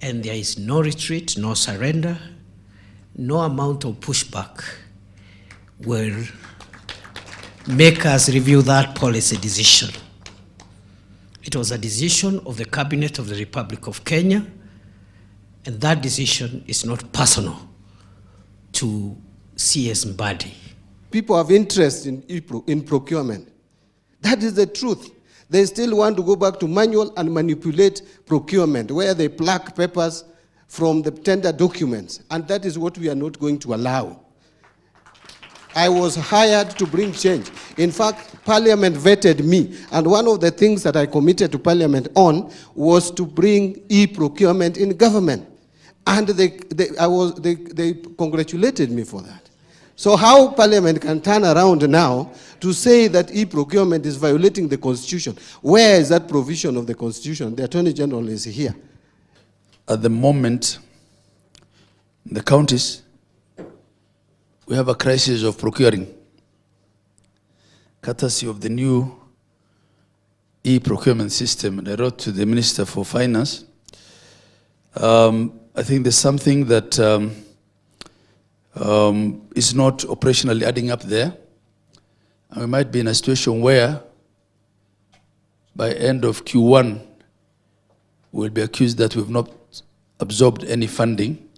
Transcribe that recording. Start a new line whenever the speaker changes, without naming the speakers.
and there is no retreat, no surrender, no amount of pushback will make us review that policy decision. It was a decision of the Cabinet of the Republic of Kenya, and that decision is not personal to CS Mbadi.
People have interest in procurement. That is the truth. They still want to go back to manual and manipulate procurement, where they pluck papers from the tender documents, and that is what we are not going to allow. I was hired to bring change. In fact, Parliament vetted me, and one of the things that I committed to Parliament on was to bring e-procurement in government. And they congratulated me for that. So how Parliament can turn around now to say that e-procurement is violating the Constitution? Where is that provision of the Constitution? The Attorney General is here.
At the moment, in the counties, we have a crisis of procuring, courtesy of the new e-procurement system. And I wrote to the Minister for Finance. I think there's something that is not operationally adding up there. And we might be in a situation where by end of Q1, we'll be accused that we've not absorbed any funding